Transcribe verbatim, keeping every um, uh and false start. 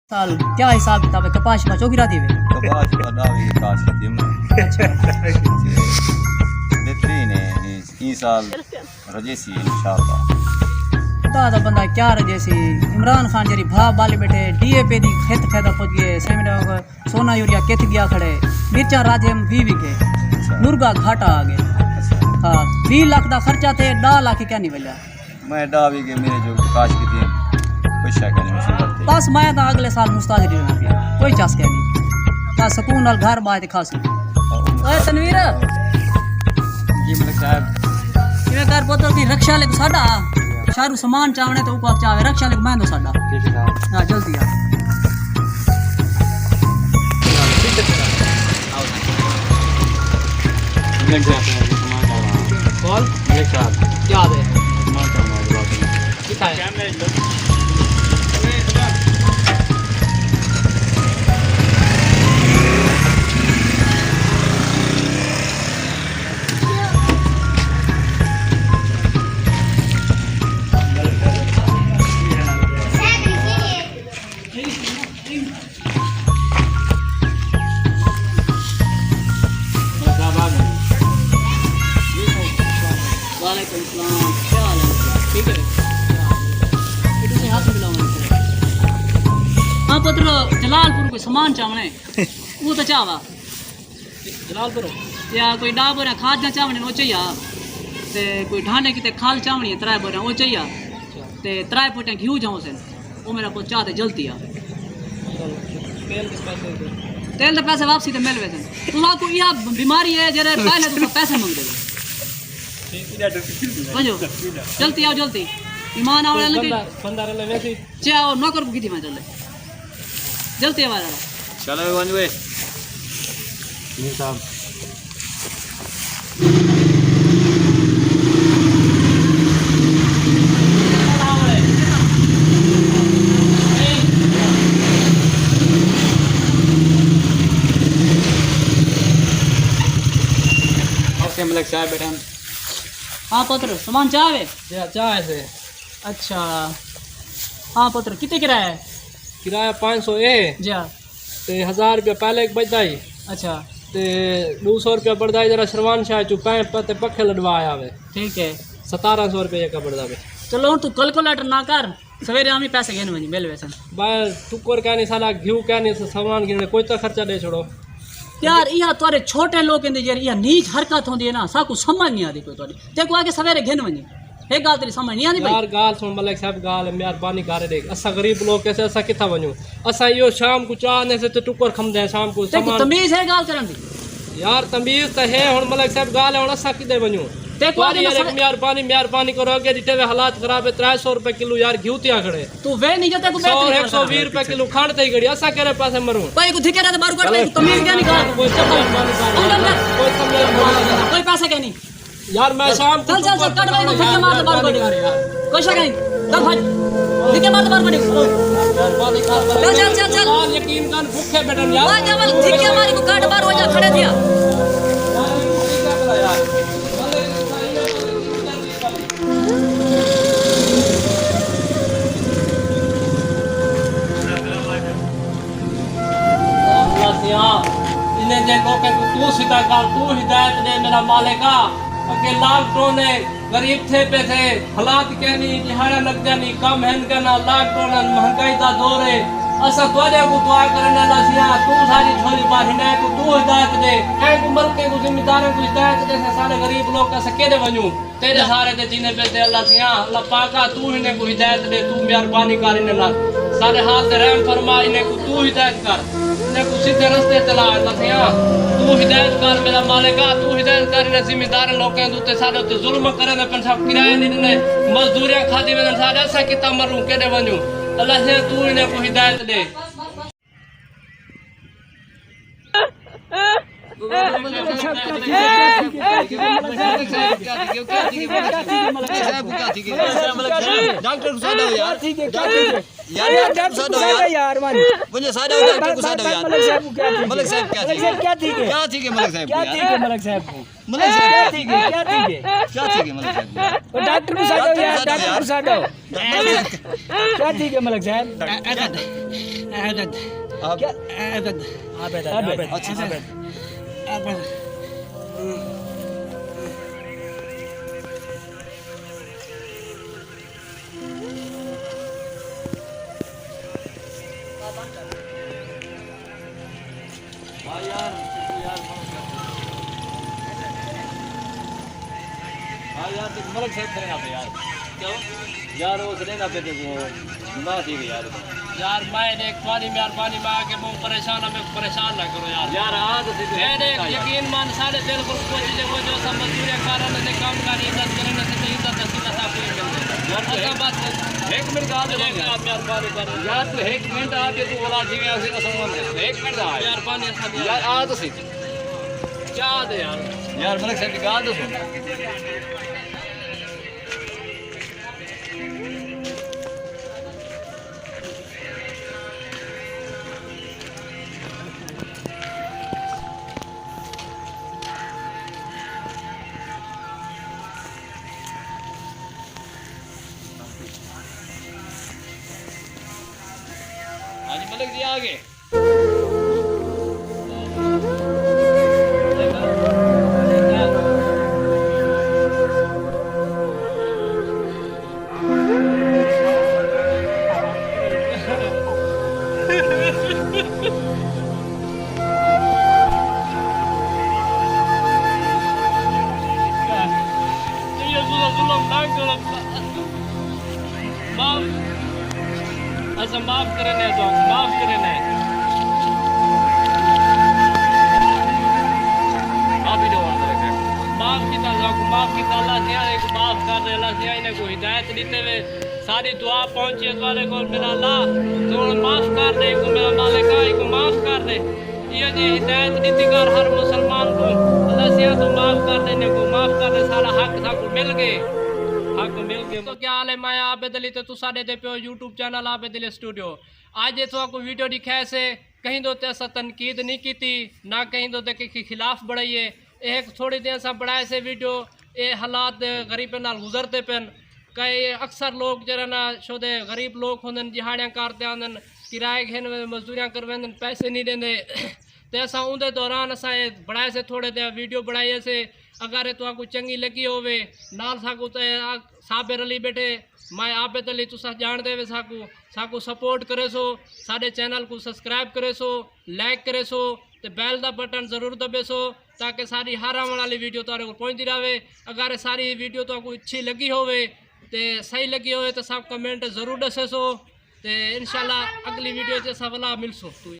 سال کیا حساب کتاب ہے؟ کپاش شپاش چوکی راتی وے؟ کپاش شپاش ݙاہ ویہہ کاش ختم ہے۔ اچھا۔ بہترین ہے، ایں سال رجیسی انشاءاللہ۔ خدا دا بندہ کیا رجیسی؟ عمران خان جیڑھی بھا ٻالے ٻیٹھے، ڈی اے پی دی کھت فائدہ پڄ ڳئے، سیمنٹ سونا یوریا کتھ ڳیا کھڑے، مرچاں راجھے ویہہ وکے، اچھا۔ نورگا گھاٹا آ ڳئے۔ اچھا۔ ہاں، ویہہ لکھ دا خرچہ تھئے، ݙاہ لکھ کیا نہیں ولیا۔ میں ݙاہ ویہہ میرے جو کاش کیتی، کوئی شے کائنی مصیبت تھی۔ بس میں تاں اڳلے سال مستاجر ہی رہنا پیا، کوئی چس کائنی۔ بس سکون نال گھر ٻاہ تے کھاسوں۔ اوئے تنویر۔ جی ملک صاحب۔ ایویں کر پتر، تیں رکشہ والے کوں سݙا، شاہروں سامان چاوݨے تے اوکوں آکھ چاوے، رکشہ والے کوں میں ݙو سݙا۔ ٹھیک ہے صاحب۔ ہاں، جلدی آ۔ کون؟ ملک صاحب۔ کیا حال ہے؟ کتھاں ہے؟ وعلیکم السلام، کیا حال ہے؟ ٹھیک ہے؟ یہ تساں ہاتھ ملاؤ۔ ہاں پتر، جلال پور کوئی سامان چاوݨے، وہ تو چاوا۔ جلال پور؟ یا کوئی ݙاہ بوریاں کھاد دیاں چاوݨیاں، او چاہیا۔ تے کوئی ڈھانڈے کیتے کھل چاوݨی ہے، ترائے بوریاں، او چاہیا۔ اچھا۔ تے ترائے پوٹیاں گھیو جاؤں سن۔ او میرا پتر چاہ تے جلدی آ۔ چلو، تیل کس پیسے دے؟ تیل دے پیسے واپسی تے مل ویسن۔ تساں کوں ایہا بیماری ہے جیڑھے پہلے تساں پیسے منگدے ہو۔ ٹھیک ہے، ڈاکٹر۔ ونڄو، جلدی آؤ، جلدی۔ ایمان آوݨ لڳے۔ بندہ، بندہ رلے ویسی۔ چے آؤ، نوکر کوں کیتی میں چلے۔ جلدی آواز آ۔ چلو، ونڄ وے۔ جی صاحب۔ اوکے، ملک صاحب بیٹھے ہیں۔ ہاں پتر، سامان چاہ وے؟ جی، چاہ ہے سے۔ اچھا۔ ہاں پتر، کتنے کرایہ ہے؟ کرایہ پانچ سو اے۔ جی ہاں۔ تے ہزار روپیہ پہلے ہک بچدا ہی۔ اچھا۔ تے ݙو سو روپیہ بݨدا ہی، ذرا شروان شاہ چوں پائپ تے پکھے لݙوا آیا وے۔ ٹھیک ہے۔ ستارہ سو روپیہ ہک بݨدا وے۔ چلو ہݨ توں کیلکولیٹر نہ کر، سویرے آویں پیسے گھن ونڄیں، مل ویسن۔ بس ٹکر کائنی، سالا گھیو کائنی، سامان گھنݨے، کوئی تاں خرچہ ݙے چھوڑو۔ یار، ایہا تہاݙے چھوٹے لوکیں دی جیڑھی ایہا نیچ حرکت ہوندی ہے نا، ساکوں سمجھ نہیں آندی کوئی تہاݙی۔ تیکوں آکھے سویرے گھن ونڄیں۔ ہک ڳالھ تیݙی سمجھ نہیں آندی پئی؟ یار، ڳالھ سُݨ ملک صاحب، ڳالھ ہے، مہربانی کر ݙے۔ اساں غریب لوک ہیں، اساں کتھاں ونڄوں؟ اساں ایہو شام کوں چاہ آندے سے تے ٹکر کھمدے ہیں شام کوں۔ تیکوں سامان تمیز ہے ڳالھ کرݨ دی؟ یار، تمیز تاں ہے، ہݨ ملک صاحب ڳالھ ہے، ہݨ اساں کدے ونڄوں؟ تیکوں تہاݙی آندے یار ہک سا- مہربانی، مہربانی کرو، اڳے ݙٹھے وے حالات خراب ہے، ترائے سو روپے کلو یار گھیو تھیا کھڑے۔ توں ویہہ نہیں جو تیکوں سو، ہک سو ویہہ روپے کلو کھنڈ تھئی کھڑی، اساں کیڑھے پاسے مروں؟ کوئی کوں دھکے ݙے تے ٻاہروں کڈھ، تیکوں تمیز کائنی ڳالھ۔ کوئی تمیز کائنی۔ کوئی تمیز کائنی۔ کوئی پیسے کائنی۔ یار میں شام کوں چل، چل، چل، کڈھ ونڄ، دھکے مار تے ٻاہر کڈھ۔ کوئی شے کائنی۔ چل بھڄ۔ دھکے مار تے ٻاہر کڈھ۔ چل، چل، چل، چل۔ یار یقین کر، بکھے ٻیٹھن یار۔ واہ، جمل، دھکے ماری کوں کڈھ ٻاہر، ہو جا کھڑے تھیا۔ اللہ سیاں، انہیں جے لوکیں کوں توں سدھا کر، توں ہدایت ݙے میرا مالکا۔ اڳے لاک ڈاؤن ہے، غریب تھئے پئے سے، حالات کائنی، ݙیہاڑیاں لڳدیاں نی، کم ہن کائنا، لاک ڈاؤن ہے، مہنگائی دا دور ہے۔ اساں تہاݙے اڳوں دعا کرݨ آلا سیاں، توں ساݙی جھولی بھر، ہنیں کوں توں ہدایت ݙے، ایں کوں ملکیں کوں، ذمہ داریں کوں ہدایت ݙے، اساں سارے غریب لوک، اساں کیݙے ونڄوں؟ تیݙے سہارے تے جیندے پئے سے اللہ سیاں، اللہ پاکا، توں انہیں کوں ہدایت ݙے، توں مہربانی کر انہیں نال۔ سارے حال تے رحم فرما، انہیں کوں توں ہدایت کر، انہیں کوں سدھے رستے تے لا اللہ سیاں۔ توں ہدایت کر میرا مالکا، توں ہدایت کر انہیں ذمہ دار لوکیں دے اتے، ساݙے اتے ظلم کریندے پن، سب کرایہ نہیں ݙیندے، مزدوریاں کھادی ویندن ساݙے، اساں کتھاں مروں، کیݙے ونڄوں؟ اللہ سیاں، توں انہیں کوں ہدایت ݙے۔ ڈاکٹر کوں ساݙو یار۔ یار، ڈاکٹر کوں ساݙو یار۔ یار، ونڄو ساݙو، ڈاکٹر کوں ساݙو یار۔ ملک صاحب کیا تھی ڳئے؟ کیا تھی ڳئے؟ کیا تھی ڳئے ملک صاحب کوں؟ کیا تھی ڳئے ملک صاحب کوں؟ ملک صاحب کیا تھی ڳئے؟ کیا تھی ڳئے؟ کیا تھی ڳئے ملک صاحب کوں؟ او ڈاکٹر کوں ساݙو یار، ڈاکٹر کوں ساݙو۔ کیا تھی ڳئے ملک صاحب؟ عابد۔ عاب- کیا؟ عابد۔ عابد، عابد۔ عابد۔ اچھا۔ عابد۔ عابد۔ ہاں یار، یار، ہاں یار، تے ملک صاحب کھڑے نہ پے یار۔ کیوں؟ یار، او سݙے نہ پے تے او گناہ تھی ڳئے یار۔ یار، میں ݙیکھ تہاݙی مہربانی، میں آ کے ٻہوں پریشان ہاں، میکوں پریشان نہ کرو یار۔ یار، آ تے صحیح۔ میں ݙیکھ، یقین مان، سارے دل خوش پہنچی جے، وہ جو اساں مزدوریاں کر رہے ہیں، کام کر عزت کریں، تے عزت اسی نہ سب کوئی مل جائے۔ یار، تو اساں ہک، بس ہک منٹ ڳالھ تے سُݨ یار۔ مہربانی کر۔ یار، تو ہک منٹ آ کے تو اولا جیویں اسیں نہ سمجھ۔ ہک منٹ آ۔ مہربانی اساں دی۔ یار، آ تو صحیح۔ چا دے یار۔ یار، ملک صاحب دی ڳالھ تے سُݨ۔ ہاں جی، ملک جی آ ڳئے۔ معاف، اساں معاف کرینے، تو معاف کرینے۔ معافی ݙیو، اندر رکھے۔ معاف کیتا، ساکوں معاف کیتا، اللہ سیاں ایکوں معاف کر ݙے، اللہ سیاں انہیں کوں ہدایت ݙتے وے۔ ساری دعا پہنچی ہے تہاݙے کول، میرا اللہ، تو معاف کر ݙے، ایکوں میرا مالک آ، ایکوں معاف کر ݙے۔ ایہو جی ہدایت ݙتی کر ہر مسلمان کوں، اللہ سیاں تو معاف کر ݙے، انہیں کوں معاف کر ݙے، سارا حق ساکوں مل ڳئے، حق مل ڳئے۔ تو کیا حال ہے؟ میں عابد علی تے تساں ݙیہدے پیو یوٹیوب چینل عابد علی سٹوڈیو۔ اڄ تہاکوں ویڈیو ݙکھائے سے، کہیں دے اتے اساں تنقید نہیں کیتی، نہ کہیں دے اتے کہیں خلاف بݨائی ہے۔ اے ہک تھوڑی دیر اساں بݨائے سے ویڈیو، اے حالات غریبیں نال گزردے پن۔ کئی اکثر لوک جیڑھا نا شودے غریب لوک ہوندن، ݙیہاڑیاں کر تے آندن، کرائے گھن ویندن، مزدوریاں کرویندن، پیسے نہیں ݙیندے۔ تے اساں اوندے دوران اساں اے بݨائے سے، تھوڑے دیر ویڈیو بݨائی سے۔ اگر اے تہاکوں چنڳی لڳی ہووے، نال ساکوں تے آ صابر علی ٻیٹھے، میں عابد علی، تساں ڄاݨدے وے ساکوں، ساکوں سپورٹ کریسو، ساݙے چینل کوں سبسکرائب کریسو، لائک کریسو تے بیل دا بٹن ضرور دبیسو تاکہ ساݙی ہر آوݨ والی ویڈیو تہاݙے کول پہنچدی رہوے۔ اگر ساݙی ویڈیو تہاکوں اچھی لڳی ہووے تے صحیح لڳی ہووے تے ساکوں کمنٹ ضرور ݙسیسو۔ تے انشاءاللہ اڳلی ویڈیو اچ اساں ولا ملسوں۔